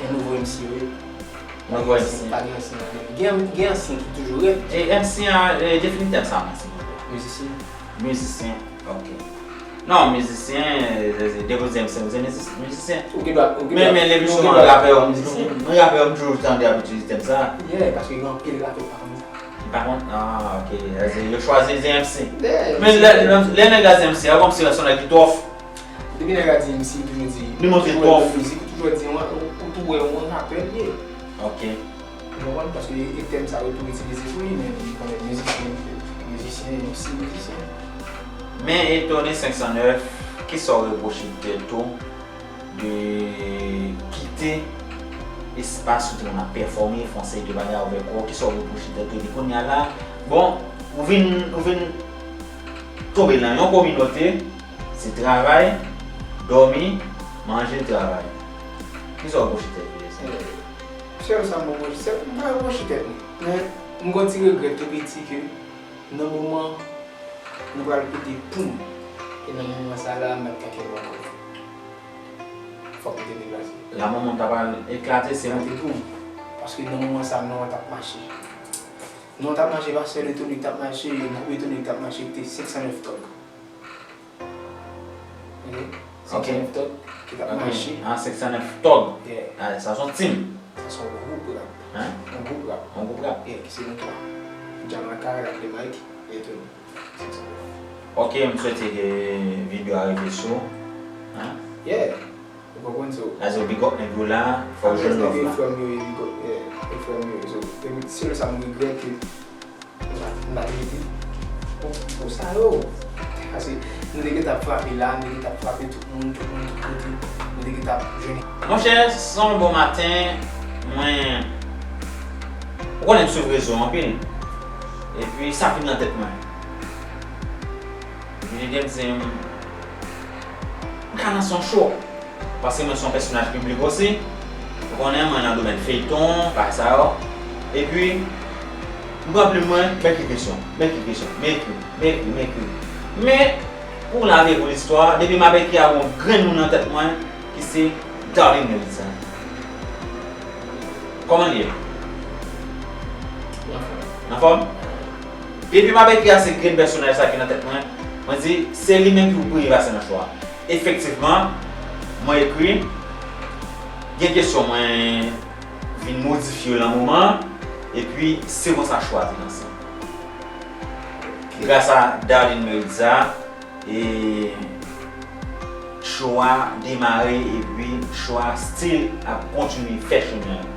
e nouvo M C yo ye. Nouvo M C. Pa gen ansyen ladan. Gen, gen ansyen ki toujou rèd. E M C a, e, defini tèm sa a mwen, silvouplè. Mizisyen. Mizisyen, ok. Non, mizisyen, e, e, depi w di M C, w di mizi-, mizisyen. Ou gen dwa, ou gen dwa. Men, men, lepi souvan, rapè yo, rapè yo, m toujou tande y ap itilize tèm sa a. Yeah, paske gen anpil rapè ki pa konn sa. Ki pa konn? Ah, ok. Yo chwazi di M C. Men lè, lè, lè nèg la di M C, a kòmsi se yon nèg ki twò fò. Depi nèg la di M C, li toujou di, li montre twò fò. Mizik, ou toujou di, ou, ou tou wè yon rapè li ye. Ok. Ou konprann? Paske e tèm sa yo tou itilize pou li, men li konnen mizisyen, mizisyen, M C, mizisyen. Men Etone senk san nèf, kisa w repwoche tèt ou de kite espas ou te konn ap pèfòme, fè yon seri de bagay avèk ou, kisa w repwoche tèt ou epi kounye a la, bon, ou vin, ou vin tonbe nan yon kominote, se travay, dòmi, manje, travay. Kisa w repwoche tèt ou de sa? Sèl sa m repwoche, sèl, m pa repwoche tèt mwen. Men, m gon ti regrèt tou piti ke nan moman nou pral kite pou nou. E nan moman sa la, m pa t ka kenbe ankò. Fòk m te deplase. La moman ta pral eklate, se ou. Sa te pou m. Paske nan moman sa, non an t ap mache. Non an t ap mache, pa sèl Etonic t ap mache, gwoup Etonic t ap mache, ki te senk san nèf Thug. Ok? Senk san nèf Thug ki t ap mache. Ah, senk san nèf Thug. Yeah. Ah, sa se yon team. Sa se yon gwoup rap. Hein? Yon gwoup rap. Yon gwoup rap. Yeah, ki se nou twa. Jamaica, Rap de Mike, Etonic. Ok, m swete ke videyo a rive sou. Hein? Yeah. Ou konprann, so. As a big up nèg yo la, fò yo jwenn love la. Frè m yo ye, big up, yeah, e frè m yo ye. So, depi se sa m regrèt ke m pa, m pa te mete pou, pou sa yo. Paske nou te gentan frape la, nou te gentan frape tout moun, tout moun, tout kote. Nou te gentan jwenn. Monchè, se yon bon maten, mwen, ou konnen m swiv rezo anpil. Epi sa vin nan tèt mwen. Epi lide m se m, m ka nan son cho. Paske mwen se yon pèsonaj piblik osi. Ou konnen mwen nan domèn feyton, bagay sa yo. Epi, m pran plim mwen, m ekri kesyon, m ekri kesyon, m ekri, m ekri, m ekri. Men, pou laverite listwa, depi m ap ekri a, gon grenn moun nan tèt mwen ki se Darline Melissa. Kòman l ye? Anfòm. Anfòm? Depi m ap ekri a, se grenn pèsonaj sa ki nan tèt mwen. Mwen di, se li menm ki pou breye pase nan cho a. Efektivman, mwen ekri, gen kesyon mwen vin modifye yo nan moman an, epi se konsa cho a te lanse. Gras a Darline Melissa, e cho a demare, epi cho a still ap kontinye fè chemen l.